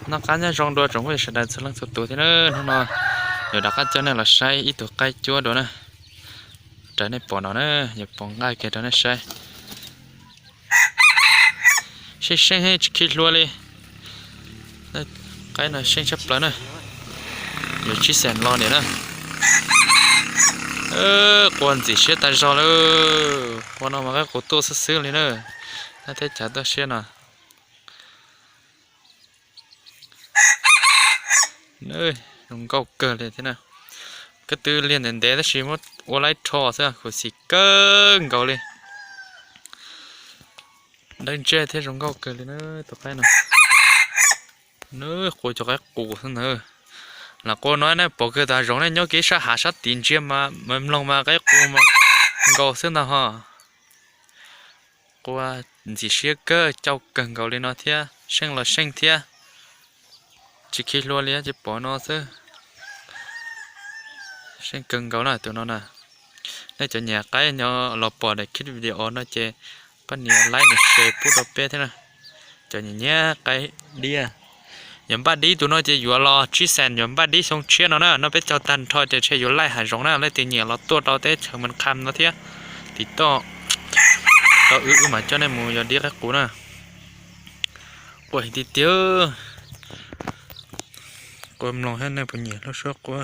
Noj qab nyob zoo dua tsoom phooj ywg sawv daws txhua leej txhua tus thiab na. Hnub no yuav rov qab coj nej los saib ib tug qaib cuab dua na. Raws nej pom no na, yuav pom nqaij kiag rau nej saib. Seej seej tsis khi hlua li. Qaib no seej tshaj plaws na. Yuav tsib xees los niam na. Qua ntxim siab tas zog lawm. Qua no mas qaib qus tuaj xwb xwb li na. Nab teb chaws tuaj siab no. Zoo nkauj kawg li thiab na. Koj twb liag ntev ntev tab sis muab ua laib rho xwb, khuv xim kawg nkaus li. Dawb ntseg thiab zoo nkauj kawg li na tus qaib no. Nws qua cov qaib qus xwb ntag. Lam qua no nej pom kawg tas zoov, nej nyob kev sab hav sab tid ntsia mas mloog mas qaib qus mas nkaus xwb ntag ho. Qua ntxim siab kawg, cauj kawg nkaus li no thiab, seej los seej thiab. Tsis khi hlua li, tsis pom no xwb. Seej kawg nkaus na tus no na. Nej cov nyiam qaib nyob los pom daim clip video no ces pab nias like nias share pub rau peb thiab na. Cov nyiam nyiam qaib diab, yuav npaj dib tus no ces yuav los tsib xees, yuav npaj dib xyoo tshiab no na. No peb cog tag nrho ces ntshe yuav laij hav zoov na. Leej twg nyiam los tuaj rau teb chaws Mes Kham no thiab, tim toj rau wb, wb mam coj nej mus yos dib qaib qus na. Qua heev tiag tiag. Qua mloog thiab nej puas nyiam lub suab qua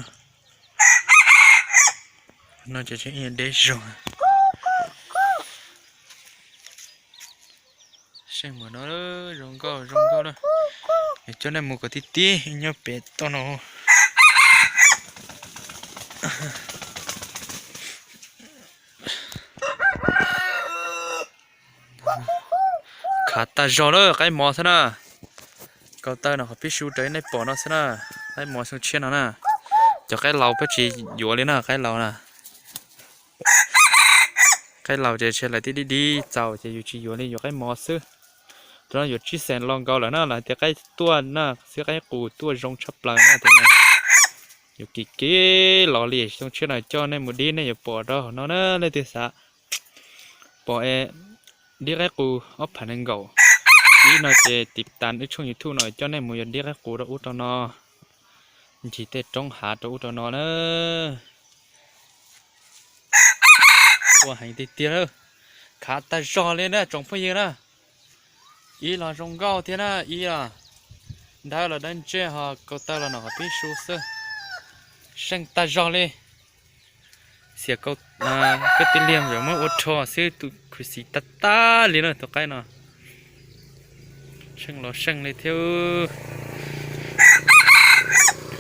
no ces deb zog. Seej mas no zoo nkauj zoo nkauj na. Coj nej mus kom tib tib nyob pem toj no. Khav tag zog lawm, qaib mos xwb na. Kaus taw no qhov pib su raws nej pom no xwb na. Qaib mos xyoo tshiab no na. Cov qaib laus peb tsis yuav li na, qaib laus na. Qaib laus ces ntshe lawv tib dib dib txaus ces yus tsis yuav li, yuav qaib mos xwb. Tus no yuav tsib xees los nkaus lawm na, lawv tias qaib tuaj na, xwb qaib qus tuaj zoo tshaj plaws na tus no. Yuav kim kim los li, xyoo tshiab no coj nej mus dib nej yuav pom rau hauv no na, leej twg xav pom es dib qaib qus ob phav nees nkaum ib no ces tiv tas wb tshooj YouTube no coj nej mus yos dib qaib qus rau ub rau no, ncig tej roob hav rau ub rau no na. Ua heev tiag tiag lawm, khav tag zog li na tsoom phooj ywg na. Ib los zoo nkauj thiab na, ib los ntawd los dawb ntseg ho kaus taw los no qhov pib su xwb. Seej tag zog li. Xiam koj tij liag yuav muab ua rho xwb, tus khuv xim tag tag li na tus qaib no. Seej los seej li thiab.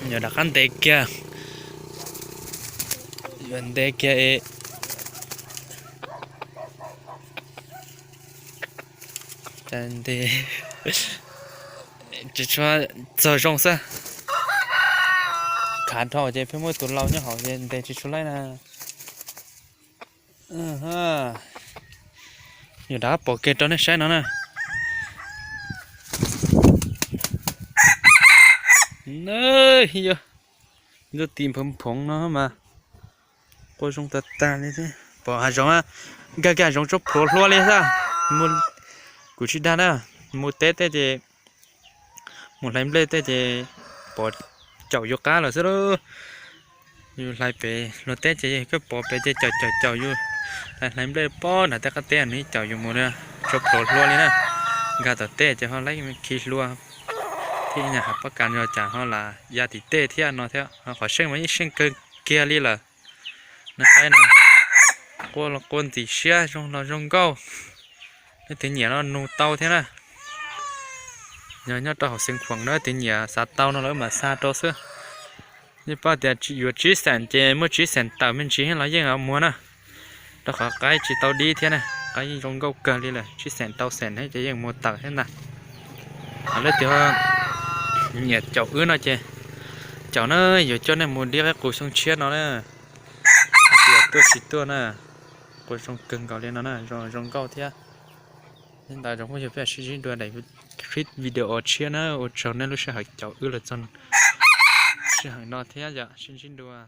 Yuav rov qab ntes kiag, yuav ntes kiag es ntes tsis tshua txog zoo xwb. Khav dhau ces pheej muaj tus laus nyob hauv ces ntes tsis tshua laib na. Yuav rov qab pom kiag rau nej saib no na. Ntuj, tis nphoov nphoov no mas qua zoo tag tag li thiab. Pom hav zoov, nkag kiag hav zoov tsuas plhuav hlua li xwb. Kuv tsis dag na, mus teb tej ces, mus hlais nplej tej ces pov caum yus qab lawm xwb lauj. Yus hlais pem luag teb ces koj pov pem ces caum caum caum yus. Hlais hlais nplej pob nram tej qab teb nws caum yus mus na, tsuas plhuav hlua li na. Nkag tom tej ces ho laib khi hlua thiab, nyuam hav pob kas no cas ho lam ya tim tej thiab no thiab. Qhov seej mas yeej seej kawg kiag li lawm. Nab qaib no qua los qua ntxim siab, zoo los zoo nkauj. Leej twg nyiam no nug tau thiab na. Yog nyob rau hauv Xeev Khuam na, leej twg nyiam xav tau no lawv mam xa rau xwb. Yeej paub tias yuav tsib xees ces muaj tsib xees tawm me ntsis los yeej muag na. Rau qhov qaib tsis tau dib thiab na, qaib yeej zoo nkauj kawg li lawm, tsib xees tau xees ces yeej muag tawm thiab ntag. Leej twg nyiam caum wb no ces caum na, yuav coj nej mus dib qaib qus xyoo tshiab no na. Hais tias tuaj tsis tuaj na, qua zoo kawg nkaus li no na, zoo nkauj thiab. Li ntawd tsoom phooj ywg, peb sib ntsib dua daim clip video tshiab na, ua tsaug nej lub sij hawm caum wb los txog sij hawm no thiab yom, sib ntsib dua.